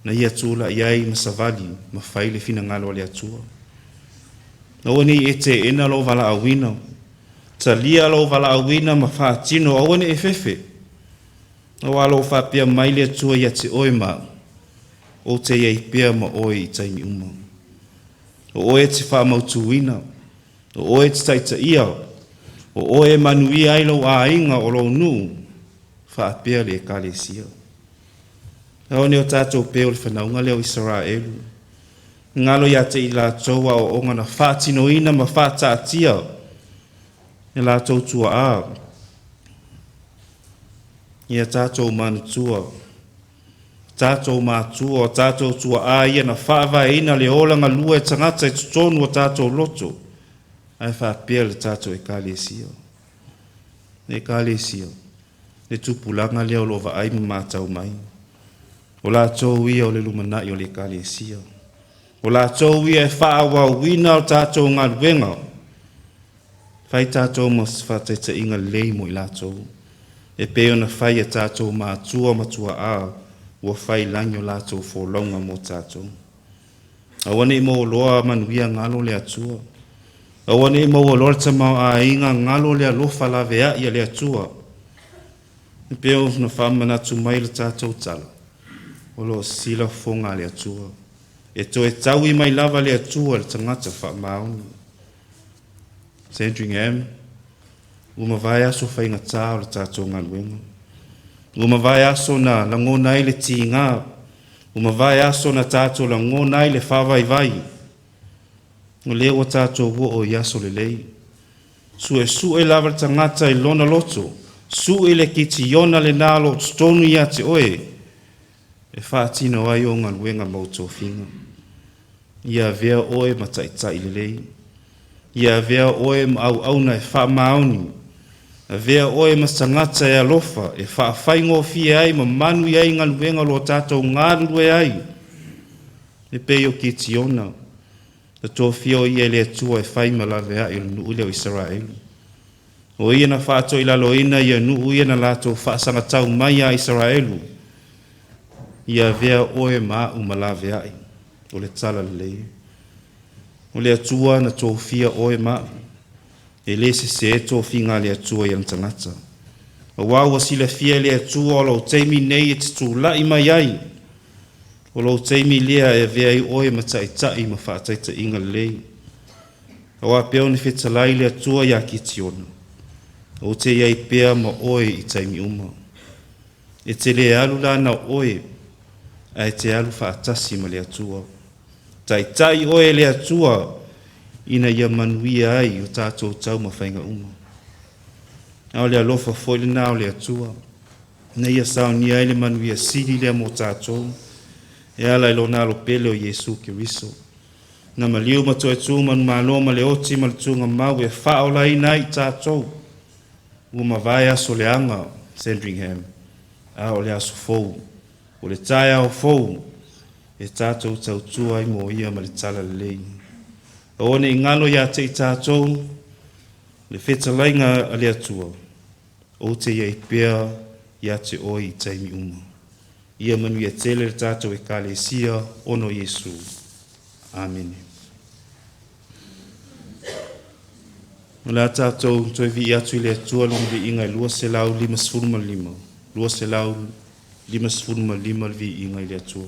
na ia tulai ai ma savali ma fai le finagalo o le Atua. Aua ne i e teena lou valaauina, talia lou valaauina ma faatino, aua ne i e fefe. Aua o lo o faapea mai le Atua ia te oe ma au, ou te i ai pea ma oe i taimi uma. O oe e te faamautuina, o oe e te taitaia, o oe e manuia ai lou aiga o lou nuu, faapea le Ekalesia. Aua ne i o tatou pei o le fanauga lea o Isaraelu, galo ia te i latou aoaoga na faatinoina ma faataatia e latou tuaa, ia tatou manatua, tatou matua o tatou tuaa ia na faavaeina le ola galue tagata i totonu o tatou loto, ae faapea le tatou Ekalesia. Le Ekalesia, le tupulaga lea o lo o vaai ma matau mai. O latou ia o le lumanai o le Ekalesia. O latou ia e faaauauina o tatou galuega. Fai tatou ma faataitaiga lelei mo i latou. E pei ona fai e tatou matua ma tuaa ua fai lagi o latou folauga mo tatou. Aua ne i maua manuia galo le Atua. Aua ne i maua loa le tamaoaiga galo le alofa laveai a le Atua. E pei ona faamanatu mai le tatou tala, o lo o sila fofoga a le Atua. E toe taui mai lava le Atua le tagata faamaoni. Sandringham, ua mavae aso faigata o le tatou galuega. Ua mavae aso na lagona ai le tiga, ua mavae aso na tatou lagona ai le faavaivai. O lea ua tatou oo i aso lelei. Suesue lava le tagata i lona loto, sue le Kitiona lena o lo o totonu ia te oe, e faatino ai o galuega ma ou tofiga. Ia avea oe ma taitai lelei. Ia avea oe ma auauna e faamaoni. Avea oe ma tagata e alofa, e faafaigofie ai ma manuia ai galuega o lo o tatou galulue ai. E pei o Kitiona, na tofia o ia e le Atua e fai ma laveai o le nuu lea o Isaraelu. O ia na faatoilaloina ia nuu ia na latou faasagatau mai ia Isaraelu. Ia avea oe ma au ma laveai, o le tala lelei. O le Atua na tofia oe ma au. E le sese tofiga a le Atua i ana tagata. Aua ua silafia e le Atua o lou taimi nei e te tulai mai ai. O lou taimi lea e avea ai oe ma taitai ma faataitaiga lelei. Aua pei ona fetalai le Atua ia Kitiona. Ou te i ai pea ma oe i taimi uma. E te le alu la na o oe, ae te alu faatasi ma le Atua. Taitai oe e le Atua ina ia manuia ai o tatou taumafaiga uma. A o le alofa foi lena o le Atua, na ia saunia ai le manuia sili lea mo tatou, e ala i lona alo pele o Iesu Keriso. Na maliu ma toe tu manumalo ma le oti ma le tugamau e faaolaina ai i tatou. Ua mavae aso leaga, Sandringham, a o le aso fou, o le taeao fou, e tatou tautua ai mo ia ma le talalelei. Aua ne i galo ia te i tatou le fetalaiga a le Atua, ou te i ai pea ia te oe i taimi uma. Ia manuia tele le tatou Ekalesia ona o Iesu. Amene. O le a tatou toe vii atu i le Atua lona viiga e 255, 255 le viiga i le Atua.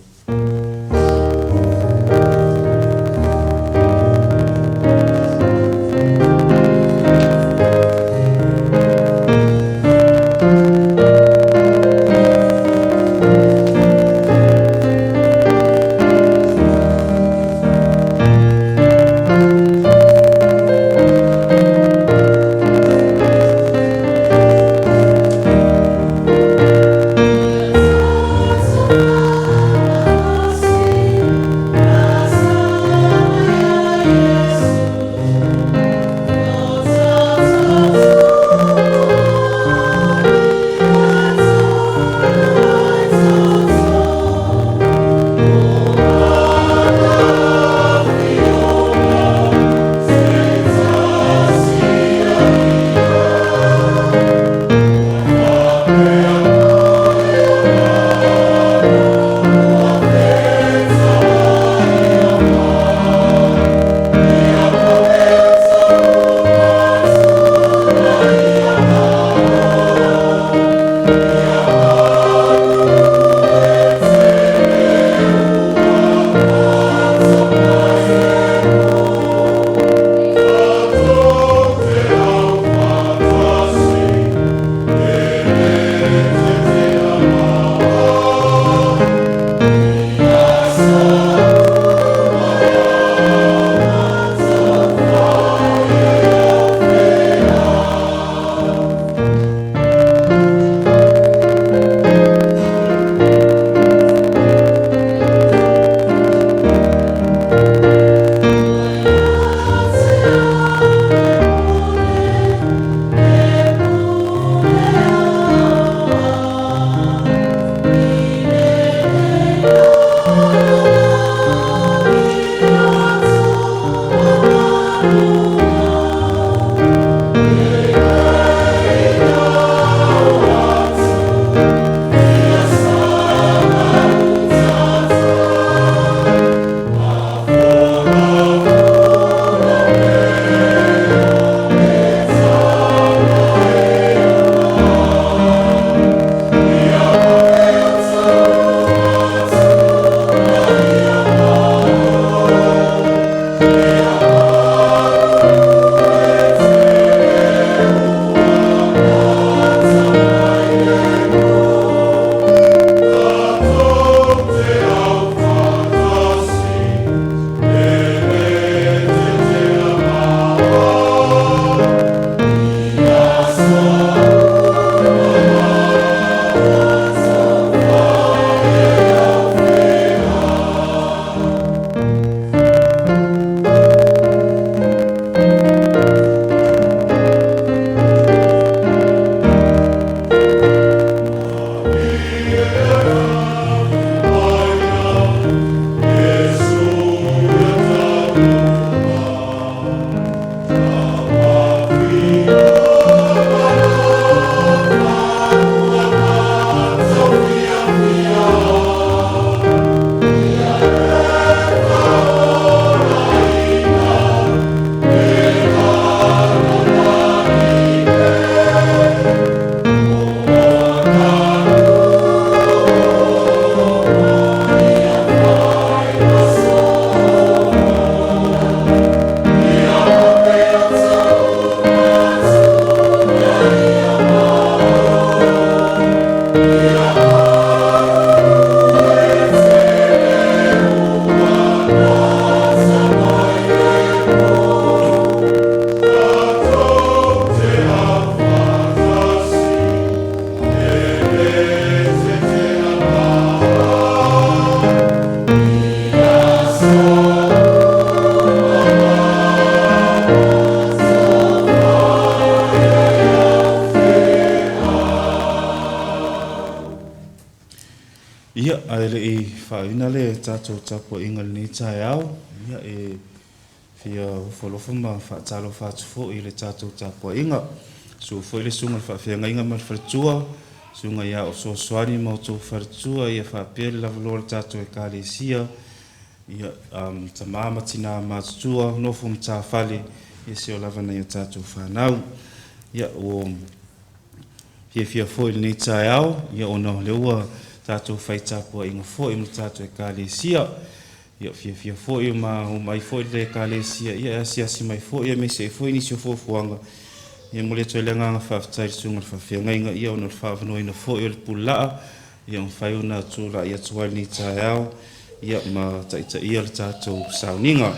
Ia, ae le i faaina le tatou tapuaiga i lenei taeao, ia, e fia ofo alofa ma faatalofa atu foi i le tatou tapuaiga. Susu foi le susuga i le faafeagaiga ma le faletua, susuga ia Fesoasoani ma outou faletua, ia faapea le lavaloa o le tatou Ekalesia, ia, tama ma tina matutua, nofo matafale, ia seia oo lava i nai a tatou fanau. Ia, ua fiafia foi i lenei taeao, ia ona o lea ua tatou fai tapuaiga foi ma le tatou Ekalesia. Ia, fiafia foi ma omai foi le Ekalesia, ia e asiasi mai foi aemaise ai foi nisi o fuafuaga. Ia, e momoli atu ai le agaga faafetai i le susuga i le faafeagaiga, ia ona o le faaavanoaina foi o le pulelaa, ia mafai ona tulai atu ai i lenei taeao, ia ma taitaia le tatou sauniga.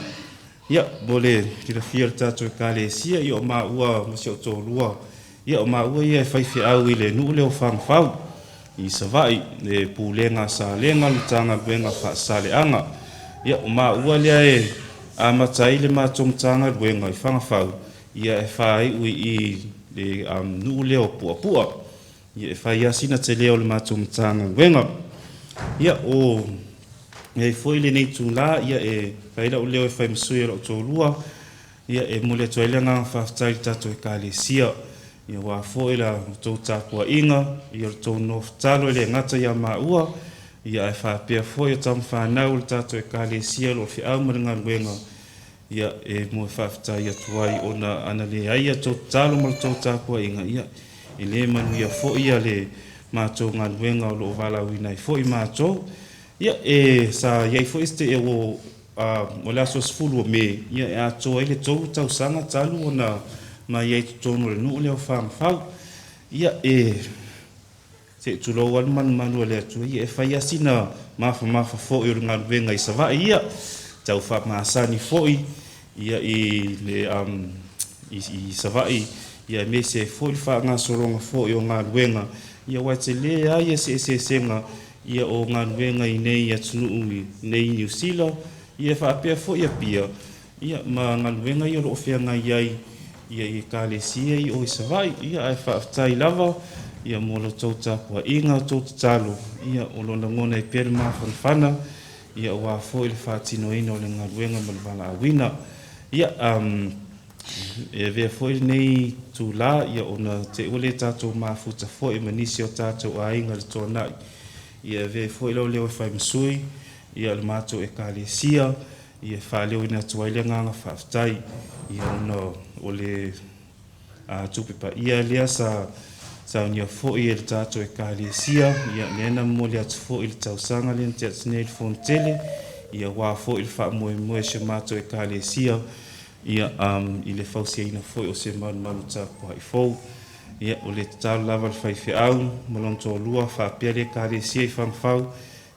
Ia, mo le silafia e le tatou Ekalesia, ia o maua ma si ou toalua, ia o maua ia e faifeau i le nuu lea o Fagafau i Savaii, le pulega a Salega, le Matagaluega Faasaleaga. Ia, o maua lea e amata ai le matou Matagaluega i Fagafau, ia e faaiu i le nuu lea o Puapua. Ia, e fai lava sina tele o le matou Matagaluega. Ia, o i ai foi lenei itula, ia, e fai la'u leo e fai ma sui o la'u toalua, ia, e momoli atu ai le agaga faafetai i le tatou Ekalesia, ia aua foi la outou tapuaiga, ia o le tou nofo tatalo e le gata ia maua, ia ae faapea foi o tamafanau a le tatou Ekalesia o lo o feau ma le galuega. Ia e mo faafetai atu ai ona ana leai a outou tatalo ma le tou tapuaiga, ia e le manuia foi ia le matou galuega o lo o valaauina ai foi matou. Ia e sa i ai foi se o le aso 10 o Me, ia e atoa ai le 3 tausaga talu ona mai ai totonu o le nuu lea o Fagafau. Ia e se i tulou lava le manumalu o le Atua, ia e fai lava sina mafamafa foi o le galuega i Savaii, ia tau faamasani foi ia i le i Savaii, ia aemaise ai foi le faagasologa foi o galuega, ia aua e tele lava ia eseesega ia o galuega i nei atunuu i nei Niu Sila, ia faapea foi Apia, ia ma galuega ia o lo o feagai ai ia i Ekalesia i o i Savaii. Ia ae faafetai lava ia mo le tou tapuaiga, tou tatalo, ia o lo o lagona ai pea le mafanafana, ia aua foi le faatinoina o le galuega ma le valaauina. Ia e avea foi lenei itulā, ia ona te i ua le tatou mafuta foi ma nisi o tatou aiga i le tuanai, ia e avea foi lou leo e fai ma sui ia o le matou Ekalesia, ia e faaleoina atu ai le agaga faafetai, ia ona o le tupe paia lea sa saunia foi e le tatou Ekalesia, ia lea na momoli atu foi i le tausaga lea na tea atu nei i le Fonotele, ia aua foi le faamoemoe o si o matou Ekalesia, ia i le fausiaina foi o se malumalu tapuai fou. Ia o le tatalo lava a le faifeau ma lona toalua faapea le Ekalesia i Fagafau,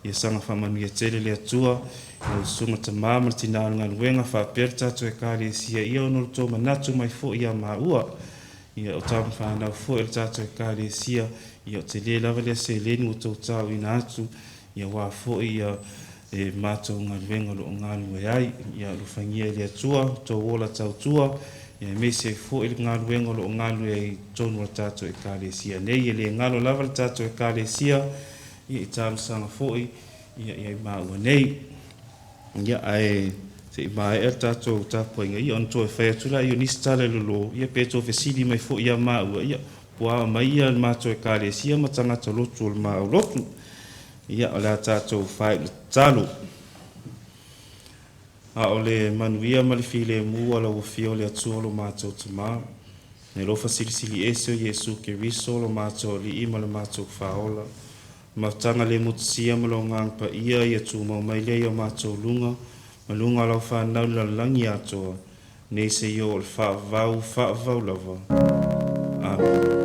ia saga faamanuia tele le Atua i lau susuga tamā ma le tinā o le galuega faapea le tatou Ekalesia, ia ona o le tou manatu mai foi ia maua. Ia o tamafanau foi o le tatou Ekalesia, ia o tele lava lea seleni ua tou taoina atu, ia aua foi ia e matou galuega o lo o galulue ai. Ia alofagia e le Atua tou ola tautua, ia aemaise ai foi le galuega o lo o galulue ai i totonu o le tatou Ekalesia nei. E le galo lava le tatou Ekalesia ia i talosaga foi ia i ai maua nei. Ia ae se i maea le tatou tapuaiga, ia ona toe fai atu lea o nisi tala i lalo, ia pe toe fesili mai foi ia maua, ia puaa mai ia le matou Ekalesia ma tagata lotu o le maau lotu. Ia o le a tatou faaiu tatalo. A o le manuia ma le filemu a lau Afio o le Atua lo matou Tamā, le alofa silisili ese o Iesu Keriso lo matou Alii ma le matou Faaola, mafutaga le motusia ma le Agaga Paia, ia tumau mai lea i o matou luga ma luga o lau fanau i le lalolagi atoa, nei seia oo i le faavavau faavavau lava. Amene.